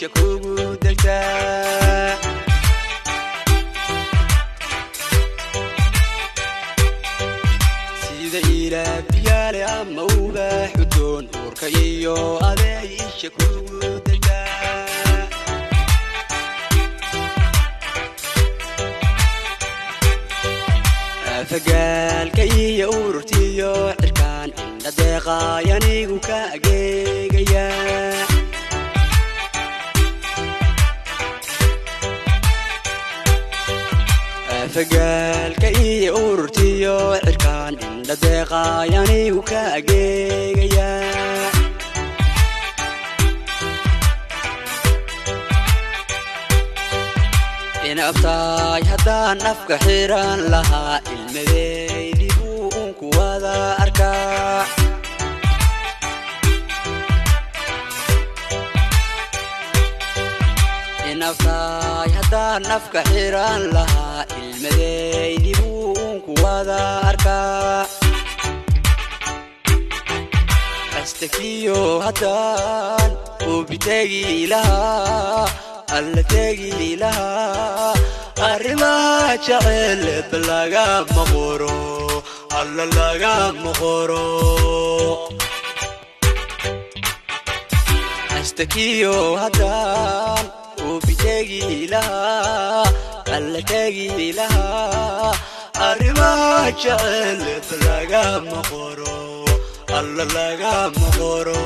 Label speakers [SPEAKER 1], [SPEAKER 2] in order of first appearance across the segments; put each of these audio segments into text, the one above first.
[SPEAKER 1] Isha kugu degtaa. Sida ilaabyaale ama ubax udgoon, uurka iyo adeey isha kugu degtaa. Afagaalka iyo ururtiyo cirkaan indha deeqaay anigu ka ageegaya. Afagaalka iyo ururtiyo cirkaan indha deeqaay anigu ka ageegaya. Inabtaay haddaan afka xiran lahaa, ilmadeydi buu uun ku wada arkaa. Inabtaay haddaan afka xiran lahaa, ilmadeydi buu uun ku wada arkaa. Astakiyo haddaan ubitegi lahaa, alla tegi lahaa, arrimaha jecel lagama qoro, alla lagama qoro. Astakiyo haddaan ubitegi lahaa, alla tegi lahaa, arrimaha jecel lagama qoro, alla lagama qoro.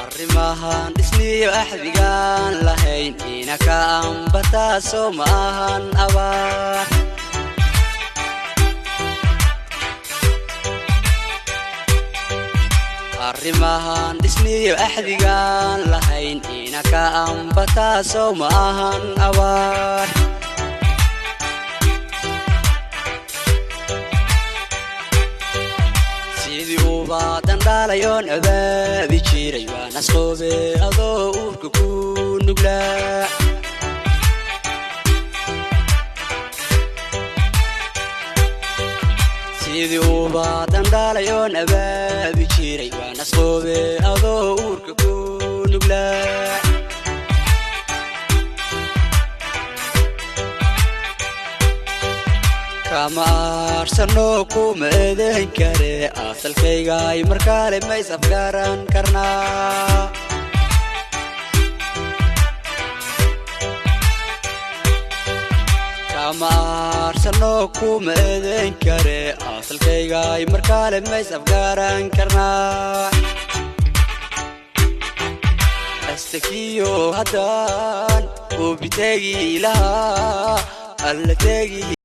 [SPEAKER 1] Arrimahan dhisniyo axdigaan lahayn ina ka ambataaso ma ahan abaar. Arrimahan dhisniyo axdigaan lahayn ina ka ambataaso ma ahan abaar. Sidii ubaadan dhalay oon abaabi jiray, waan asqoobe adoo uurka ku nuglaa. Sidii ubaadan dhalay oon abaabi jiray, waan asqoobe adoo uurka ku nuglaa. Kama aarsano kuma eedayn kare, asalkaygaay markaale mays afgaran karnaa. Kama aarsano kuma eedayn kare, asalkaygaay markaale mays afgaran karnaa. Astakiyo haddaan ubitegi lahaa, alla tegi.